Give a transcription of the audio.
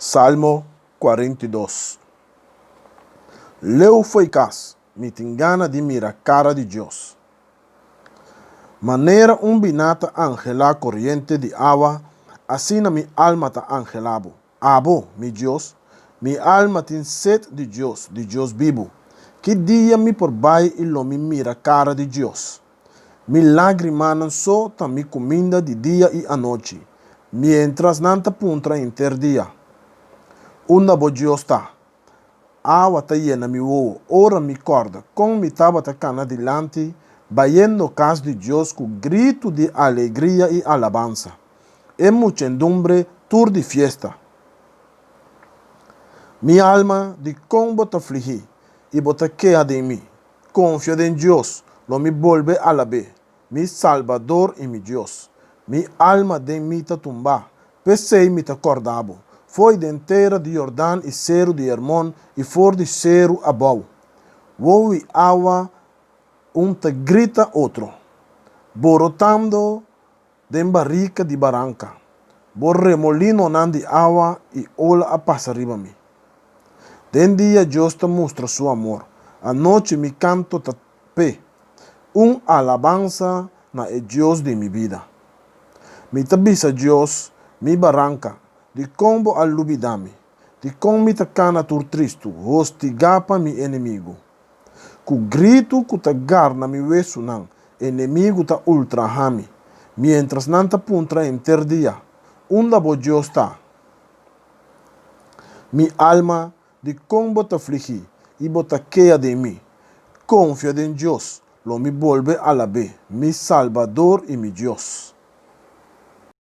Salmo 42. Leu fo'i kas, mi tin gana di mira kara di Dios. Manera un biná ta anhelá koriente di awa, asina mi alma ta anhelá bo, abo, mi Dios. Mi alma tin set di Dios, di Dios bibu. Ki dia mi por bai i lo mi mira kara di Dios? Mi lágrimanan so ta mi kuminda di dia i anochi, miéntras nan ta puntra henter dia, Unda bo Dios ta? Awa ta yena mi wowo ora mi kòrda kon mi tabata kana dilanti bayendo kas di Dios ku gritu di alegria i alabansa, e muchendumbre tur di fiesta. Mi alma, dikon bo ta flihí i bo ta keha den mi? Konfia den Dios, lo mi bolbe alab'é, mi Salbador i mi Dios. Mi alma den mi ta tumbá, p'esei mi ta kòrda bo, fo'i den tera di Jordan i seru di Hermon i for di seru abou. Wou i awa un ta grita otro, borotando den barika di baranka. Bo remolinonan di awa i ola a pasa riba mi. Den dia Dios ta mustra su amor, anochi mi kanto ta p'e, un alabansa na e Dios di mi bida. Mi ta bisa Dios, mi baranka, dikon bo a lubidá mi? Dikon mi ta kana tur tristu, hostigá pa mi enemigu? Ku gritu ku ta garna mi wesunan, enemigu ta ultrahá mi, miéntras nan ta puntra henter dia, Unda bo Dios ta? Mi alma, dikon bo ta fligí i bo ta kea den mi? Konfia den Dios, lo mi bolbe alab'é, mi Salbador i mi Dios.